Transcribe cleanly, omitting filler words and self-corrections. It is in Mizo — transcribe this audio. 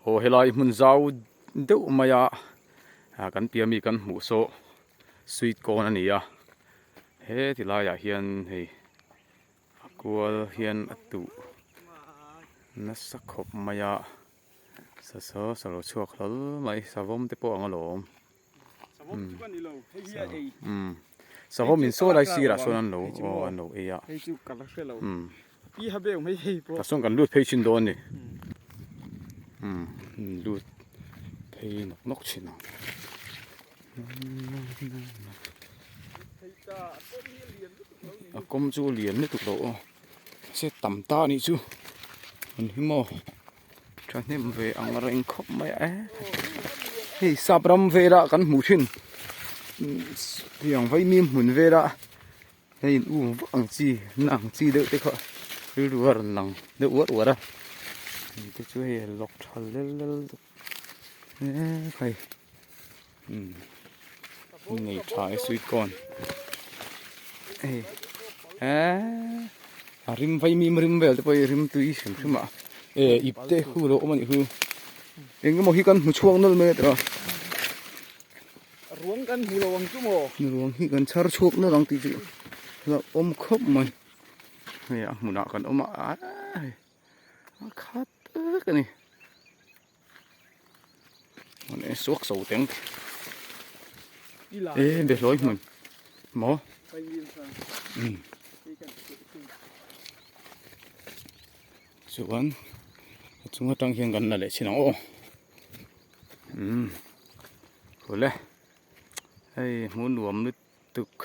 Aw helai hmun zau deuh mai a kan piah ami kan hmuh saw sweet corn a ni a he ti laiah hian hei a kual hian a tuh nasa khawp mai a sa saw sa lo chhuak hlawl mai savawm te pawh ang alawm. Savawm in saw lai sirah sawn an lo aw an lo ei a tah sawn kan lut phei thin dawn a ni lut phei nawk nawk thin ang a kawm chu lian lutuk lo aw mahse tam ta a nih chu an hi maw. Thahnem ve ang reng khawp mai a hei sap ram vela kan hmuh thin tiang vaimim hmun vela hei in um vak ang chi na ang chi deuh te kha rilru a rawn lang deuh uar uar a hei te chu hei a lawk tha lel lel mek hei umm nei tha e sweet corn hei eee a rim vaimim rim vel te pawh hi rim tui hrim hrim a e ip te hu lo awm a nih chu eng emaw hi kan hmu chhuak nawlh mai a tawh a ruang kan hmu lo ang chu maw ruang hi kan chhar chhuak nawlh ang tih chu hlauhawm khawp mai hei a hmunah kan awm a a khat vek a ni. Suak so teng e be hlawi hmun maw chuan a chung atang hian kan la leh chin ang aw umm hule hei hmuh nuam lutuk.